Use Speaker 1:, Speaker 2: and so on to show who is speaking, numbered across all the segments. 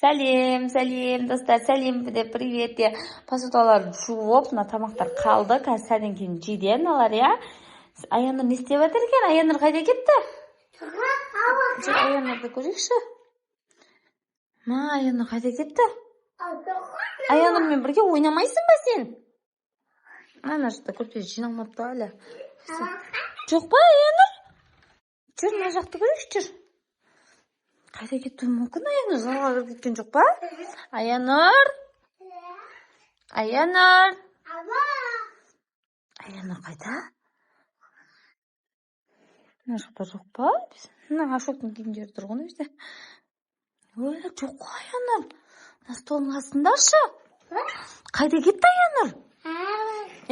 Speaker 1: Сәлем, сәлем, достар, сәлем де, привет де. Посудаларды жуып, мына тамақтар қалды. Қазір сәлден кейін жейді мыналар, иә? Аянұр не істеп жатыр екен? Аянұр қайда кетті? Жүр, Аянұрды көрейікші. Ма, Аянұр қайда кетті? Аянұрмен бірге ойнамайсың ба сен? Ана жақта көрпе жиналмапты әлі. Жоқ па, Аянұр? Жүр, мына жақты көрейікші, жүр. Қайда кетуі мүмкін Аянұр? Залға кіріп кеткен жоқ па? Аянұр? Аянұр? Аянұр қайда? Мына жақта жоқ па? Мына Ашоктың киімдері тұр ғой мына жерде. Ой, жоқ қой Аянұр. Мына столдың астындашы. Қайда кетті Аянұр?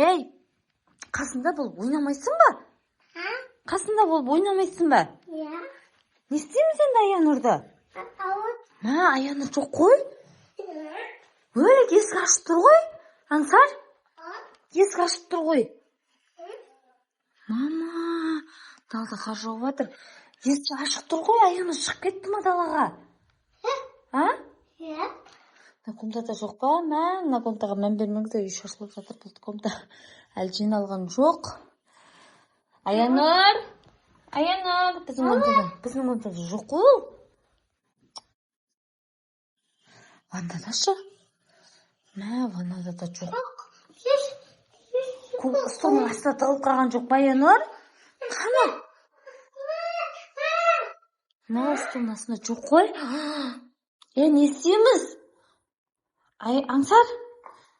Speaker 1: Ей, қасында болып ойнамайсың ба? Қасында болып ойнамайсың ба? Не істейміз енді Аянұрды? Ма, Аянұр жоқ қой. Ой, есік ашып тұр ғой. Аңсар, есік ашып тұр ғой. Мама, далада қар жауып жатыр. Есік ашық тұр ғой, Аянұр шығып кетті ма далаға? А? Мына комнатада жоқ па? Мә, мына комнатаға мән бермеңіздер, үй шашылып жатыр, бұл комната әлі жиналған жоқ. Аянұр! Аянұр, біздің комнатада жоқ қой ол. Ваннадашы? Мә, ваннада да жоқ. Столдың астына тығылып қалған жоқ па, Аянұр? Қане? Мә, столдың астында жоқ қой. Е, не істейміз? Ай, Аңсар,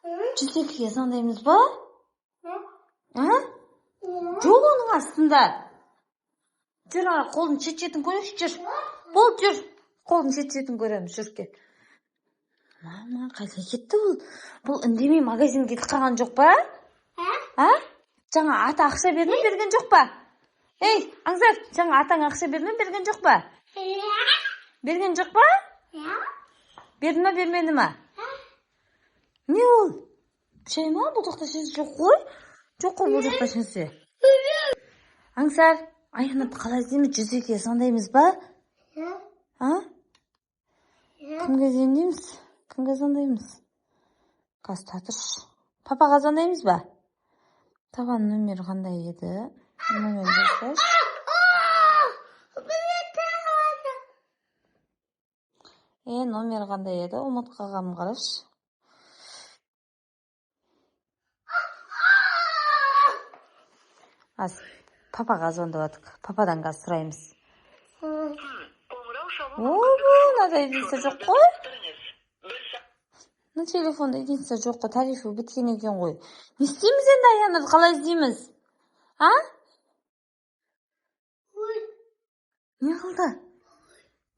Speaker 1: 102-ге звондаймыз ба? А? Жоқ оның астында. Жүр, ана қолдың шет шетін көрейікші, жүр. Бол, жүр. Қолдың шет шетін көреміз, жүр кел. Мама, қайда кетті бұл? Бұл үндемей магазинге кетіп қалған жоқ па? А? Жаңа ата ақша берді ме, берген жоқ па? Ей, Аңсар, жаңа атаң ақша берді ме, берген жоқ па? Берген жоқ па? Берді ме, бермеді ма? Не ол? Шай ма? Бұл жақта ешнәрсе жоқ қой. Жоқ қой бұл жақта ешнәрсе. Аңсар, Аянұрды қалай іздейміз? 102-ге звондаймыз ба? А? Кімге звондаймыз? Кімге звондаймыз? Қазір тұра тұршы. Папаға звондаймыз ба? Папаның номері қандай еді? Номерін жазсайшы. Е, номері қандай еді? Ұмытып қалғаным қарашы. Аз папаға звондап жатырық. Пападан қазір сұраймыз. Ойбой, мынада единица жоқ қой. Мына телефонда единица жоқ қой, тарифі біткен екен ғой. Не істейміз енді Аянұрды қалай іздейміз? А? Не қылды?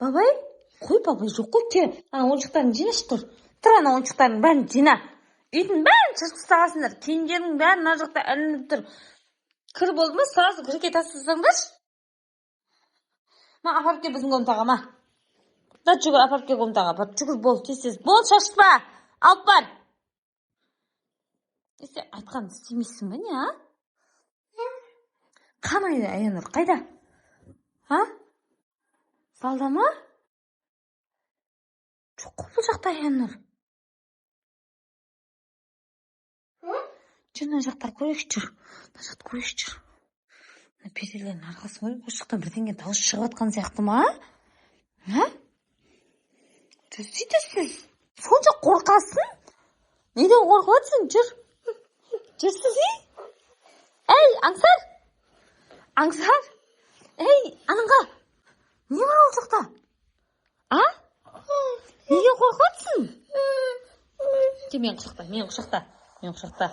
Speaker 1: Бабай? Қой, бабай жоқ қой. Кел, ана ойыншықтарын жинашы, тұр. Тұр, ана ойыншықтардың бәрін жина. Үйдің бәрін шашып тастағансыңдар. Киімдердің бәрі мына жақта ілініп тұр. Кір болды ма, сразу кірге тастасаңдаршы. Ма, апарып кел біздің комнатаға, ма. Да, жүгір, апарып кел комнатаға. Бар, жүгір, бол, тез-тез. Бол, шашпа. Алып бар. Сен айтқанды істемейсің ба, не, а? Қандай Аянұр, қайда? А? Залда ма? Жоқ қой бұл жақта Аянұр. Жүр, мына жақтар көрейікші, жүр. Мына жақты көрейікші, жүр. Мына перделердің арқасын көрейік, осы жақтан бірдеңе дауыс шығып жатқан сияқты ма? А? Сөйтесіз. Сонша қорқасың? Неден қорқып жатсың? Жүр. Жүрсіз, ей? Ей, Аңсар! Аңсар! Ей, анаңға! Не бар ол жақта? А? Неге қорқып жатсың? Кел, мені құшақта, мені құшақта, мені құшақта.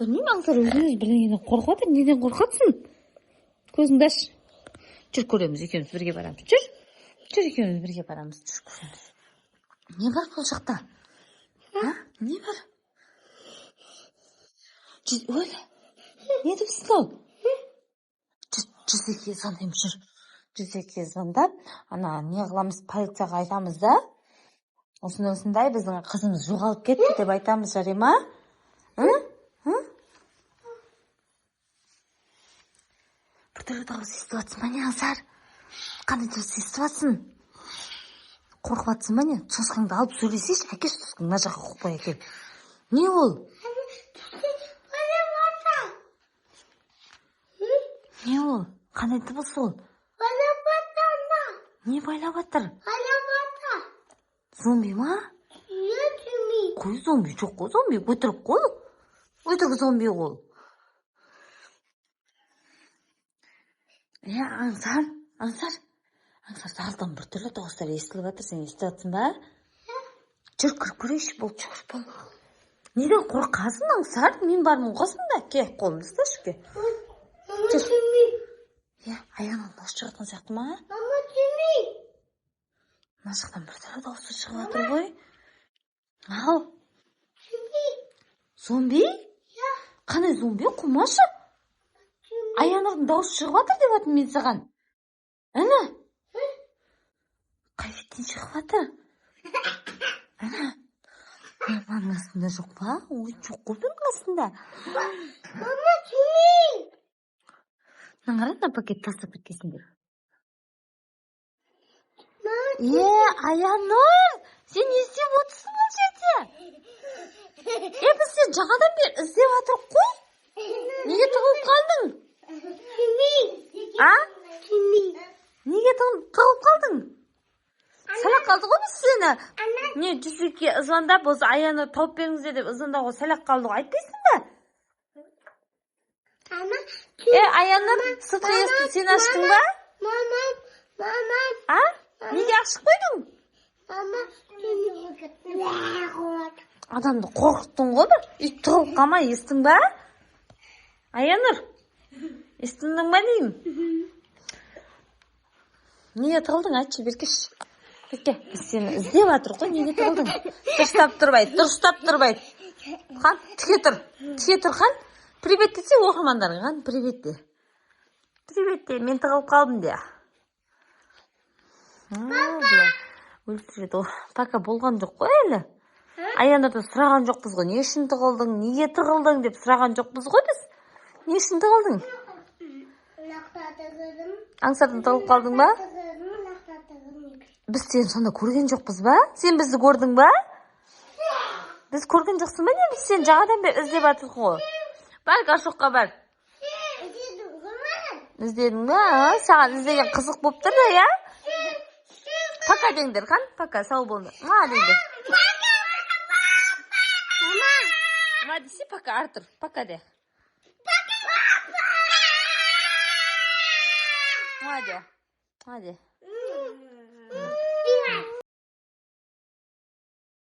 Speaker 1: Білмеймін, Аңсар өзінен өзі бірдеңеден қорқып жатыр. Неден қорқасың? Көзіңді аш. Жүр, көреміз, екеуміз бірге барамыз. Жүр. Жүр, екеуміз бірге барамыз. Жүр, көреміз. Не бар бұл жақта? А? Не бар? Ой, не депсің ол? 102-ге звондаймыз, жүр. 102-ге звондап, ана не қыламыз, полицияға айтамыз да. Осындай осындай біздің қызымыз жоғалып кетті деп айтамыз, жарай ма? Біртүрлі дауыс естіп жатсың ба, не, Аңсар? Қандай дауыс естіп жатсың? Қорқып жатсың ба, не? Соскаңды алып сөйлесейші. Әкеші соскаңды, мына жаққа қойып қой, әкел. Не ол? Не ол? Қандай дыбыс ол? Не байлап жатыр? Зомби ма? Қой, зомби жоқ қой, зомби өтірік қой. Өтірік зомби ол. Е, Аңсар, Аңсар, Аңсар, залдан біртүрлі дауыстар естіліп жатыр, сен естіп жатсың ба? Жүр, кіріп көрейікші, бол, жүр, бол. Неден қорқасың, Аңсар? Мен бармын қасыңда. Ке, қолымды ұсташы, ке. Жүр. Е, аяғынан дауыс шығып жатқан сияқты ма? Мына жақтан біртүрлі дауыстар шығып жатыр ғой. Ау. Зомби? Қандай зомби? Қумашы. Аянұрдың дауысы шығып жатыр деп жатырмын мен саған. Әне. Қай беттен шығып жатыр? Әне. Мынаның астында жоқ па? Ой, жоқ қой бұның астында. Мына қара, мына пакет тастап кеткенсіңдер. Е, Аянұр, сен не істеп отырсың бұл жерде? Е, біз сені жаңадан бері іздеп жатырмық қой. Неге тығылып қалдың? А? Неге тығылып қалдың? Сәлақ қалды ғой біз сені. Не, 102-ге звондап, осы Аянұр тауып беріңіздер деп звондауға сәлақ қалды ғой. Айтпайсың ба? Е, Аянұр, сыртқы есікті сен аштың ба? А? Неге ашып қойдың? Адамды қорқыттың ғой бір. Үй тығылып қалма, естің ба? Аянұр, естідің ба деймін? Неге тығылдың, айтшы, беркеші. Берке, біз сені іздеп жатырмық қой, неге тығылдың? Дұрыстап тұрып айт, дұрыстап тұрып айт. Қан, тіке тұр, тіке тұр, қан. Привет десе оқырмандарға, қан, привет де. Привет де, мен тығылып қалдым де. Өлтіреді ғой. Пока болған жоқ қой әлі. Аянұрдан сұраған жоқпыз ғой. Не үшін тығылдың, неге тығылдың деп сұраған жоқпыз ғой біз. Не үшін тығылдың? Аңсардан тығылып қалдың ба? Біз сені сонда көрген жоқпыз ба? Сен бізді көрдің ба? Біз көрген жоқсың ба, не? Біз сені жаңадан бері іздеп жатырмық қой. Бар, горшокқа бар. Іздедің ба? Саған іздеген қызық болып тұр да, иә? Пока деңдер, қан? Пока, сау болыңдар. Ма деңдер. Ма десе, пока, Артур, пока де. Ма де. Ма де.